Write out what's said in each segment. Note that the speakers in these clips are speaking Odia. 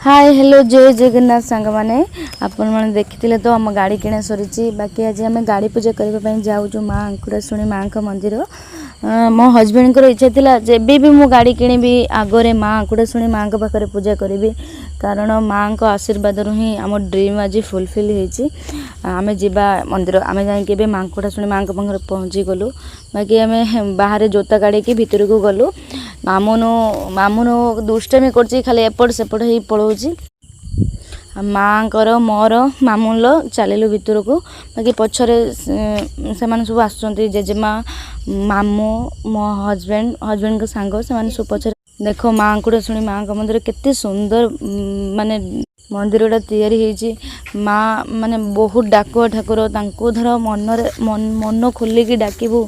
ହାଏ, ହ୍ୟାଲୋ, ଜୟ ଜଗନ୍ନାଥ ସାଙ୍ଗମାନେ। ଆପଣମାନେ ଦେଖିଥିଲେ ତ, ଆମ ଗାଡ଼ି କିଣା ସରିଛି। ବାକି ଆଜି ଆମେ ଗାଡ଼ି ପୂଜା କରିବା ପାଇଁ ଯାଉଛୁ ମା ଆଙ୍କୁଡ଼ାଶୁଣି ମାଆଙ୍କ ମନ୍ଦିର। ମୋ ହଜବେଣ୍ଡଙ୍କର ଇଚ୍ଛା ଥିଲା, ଯେବେ ବି ମୁଁ ଗାଡ଼ି କିଣିବି, ଆଗରେ ମା ଆଙ୍କୁଡ଼ାଶୁଣି ମାଆଙ୍କ ପାଖରେ ପୂଜା କରିବି, କାରଣ ମାଆଙ୍କ ଆଶୀର୍ବାଦରୁ ହିଁ ଆମ ଡ୍ରିମ୍ ଆଜି ଫୁଲଫିଲ୍ ହେଇଛି। ଆମେ ଯିବା ମନ୍ଦିର। ଆମେ ଯାଇକି ଏବେ ମା ଆଙ୍କୁଡ଼ାଶୁଣି ମାଆଙ୍କ ପାଖରେ ପହଞ୍ଚିଗଲୁ। ବାକି ଆମେ ବାହାରେ ଜୋତା କାଢ଼ିକି ଭିତରକୁ ଗଲୁ। ମାମୁନୁ, ମାମୁନୁ ଦୁଷ୍ଟାମି କରୁଛି, ଖାଲି ଏପଟ ସେପଟ ହେଇ ପଳଉଛି। ମାଆଙ୍କର, ମୋର, ମାମୁନର ଚାଲିଲୁ ଭିତରକୁ। ବାକି ପଛରେ ସେମାନେ ସବୁ ଆସୁଛନ୍ତି, ଜେଜେମା, ମାମୁଁ, ମୋ ହଜବେଣ୍ଡ, ହଜବେଣ୍ଡଙ୍କ ସାଙ୍ଗ, ସେମାନେ ସବୁ ପଛରେ। ଦେଖ, ମା ଆଙ୍କୁଡ଼ାଶୁଣି ମାଆଙ୍କ ମନ୍ଦିର କେତେ ସୁନ୍ଦର, ମାନେ ମନ୍ଦିରଟା ତିଆରି ହେଇଛି। ମା ମାନେ ବହୁତ ଡାକୁଆ ଠାକୁର। ତାଙ୍କୁ ଧର ମନରେ ମନ ଖୋଲିକି ଡାକିବୁ,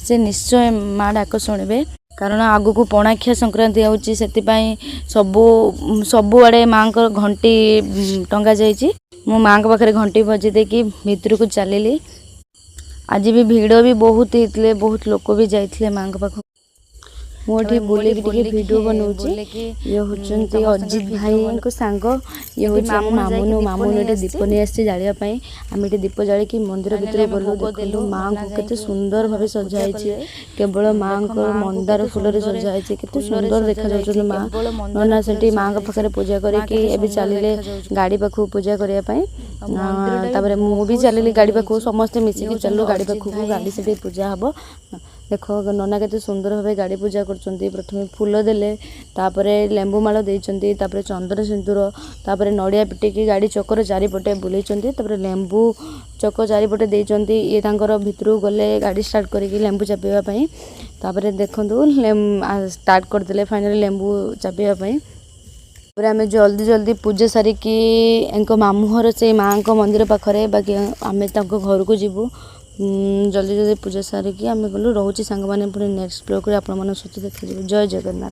ସେ ନିଶ୍ଚୟ ମା ଡାକ ଶୁଣିବେ। କାରଣ ଆଗକୁ ପଣାଖିଆ ସଂକ୍ରାନ୍ତି ହେଉଛି, ସେଥିପାଇଁ ସବୁଆଡ଼େ ମାଆଙ୍କର ଘଣ୍ଟି ଟଙ୍ଗା ଯାଇଛି। ମୁଁ ମାଆଙ୍କ ପାଖରେ ଘଣ୍ଟି ବଜେଇ ଦେଇକି ଭିତରକୁ ଚାଲିଲି। ଆଜି ବି ଭିଡ଼ ବି ବହୁତ ହେଇଥିଲେ, ବହୁତ ଲୋକ ବି ଯାଇଥିଲେ ମାଆଙ୍କ ପାଖକୁ। ମୁଁ ଏଠି ତାପରେ ମୁଁ ଏଠି ବୁଲିକି ଟିକେ ବୁଲିକି ଭିଡ଼ିଓ ବନଉଛି। ବୁଲିକି ଇଏ ହେଉଛନ୍ତି ସମସ୍ତଙ୍କ ଅଜିତ ଭିଡ଼ିଓ ଭାଇଙ୍କ ସାଙ୍ଗ। ଇଏ ଏଠି ହେଉଛି ଆମ ମାମୁନୁ ଯାଇକି ମାମୁନୁ। ଦୀପ ମାମୁନୁ ନେଇ ଏଠି ଆସିଛି। ଦୀପ ନେଇ ଆସିଛି ଜାଳିବା ପାଇଁ। ଆମେ ଏଠି ଦୀପ ଜାଳିକି ମନ୍ଦିର ଫାଇନାଲି ଭିତରକୁ ଆମେ ଗଲୁ। ଭୋଗ ଦେଖନ୍ତୁ, ଦେଲୁ। ନନା ମାଆଙ୍କୁ କେତେ ଯାଇକି ସୁନ୍ଦର ଭାବେ ସଜା ପୂଜା ହେଇଛି। କଲେ। କେବଳ ଦେଖ, ମାଆଙ୍କର ମାଆଙ୍କୁ ମନ୍ଦାର କେତେ ଫୁଲରେ ସୁନ୍ଦର ସଜା ହେଇଛି। କେତେ ଫୁଲରେ ସୁନ୍ଦର ସଜା ଯାଇଛି। ଦେଖାଯାଉଛନ୍ତି ମା। କେବଳ ମନ୍ଦାର ନନା ଫୁଲରେ ସେଠି ସଜା ମାଆଙ୍କ ଯାଇଛି। ପାଖରେ ପୂଜା ମା କରିକି କେତେ ଏବେ ସୁନ୍ଦର ଚାଲିଲେ ଦେଖାଯାଉଛି। ଗାଡ଼ି ପାଖକୁ ପୂଜା କରିବା ପାଇଁ। ଆଉ ମନ୍ଦିରଟା ବି ତାପରେ ମୁଁ ବି ବହୁତ ଚାଲିଲି ସୁନ୍ଦର ଗାଡ଼ି ପାଖକୁ। ହେଇଛି। ସମସ୍ତେ ଇଏ ମିଶିକି ହେଉଛନ୍ତି ଚାଲିଲୁ ଗାଡ଼ି ଅଜିତ ପାଖକୁ। ଭାଇ। ଗାଡ଼ି ସେଠି ପୂଜା ହେବ। ଦେଖ, ନନା କେତେ ସୁନ୍ଦର ଭାବେ ଗାଡ଼ି ପୂଜା କରୁଛନ୍ତି। ପ୍ରଥମେ ଫୁଲ ଦେଲେ, ତାପରେ ଲେମ୍ବୁ ମାଳ ଦେଇଛନ୍ତି, ତାପରେ ଚନ୍ଦନ ସିନ୍ଦୁର, ତାପରେ ନଡ଼ିଆ ପିଟିକି ଗାଡ଼ି ଚକର ଚାରିପଟେ ବୁଲେଇଛନ୍ତି, ତାପରେ ଲେମ୍ବୁ ଚକ ଚାରିପଟେ ଦେଇଛନ୍ତି। ଇଏ ତାଙ୍କର ଭିତରକୁ ଗଲେ ଗାଡ଼ି ଷ୍ଟାର୍ଟ କରିକି ଲେମ୍ବୁ ଚାପିବା ପାଇଁ। ତାପରେ ଦେଖନ୍ତୁ, ଷ୍ଟାର୍ଟ କରିଦେଲେ ଫାଇନାଲି ଲେମ୍ବୁ ଚାପିବା ପାଇଁ। ତାପରେ ଆମେ ଜଲ୍ଦି ଜଲ୍ଦି ପୂଜା ସାରିକି, ଏଙ୍କ ମାମୁଁ ଘର ସେଇ ମାଆଙ୍କ ମନ୍ଦିର ପାଖରେ, ବାକି ଆମେ ତାଙ୍କ ଘରକୁ ଯିବୁ। ଜଲ୍ଦି ଜଲ୍ଦି ପୂଜା ସାରିକି ଆମେ ଗଲୁ। ରହୁଛି ସାଙ୍ଗମାନେ, ପୁଣି ନେକ୍ସଟ ବ୍ଲଗ୍ରେ ଆପଣମାନଙ୍କ ସହିତ ଦେଖାଯିବ। ଜୟ ଜଗନ୍ନାଥ।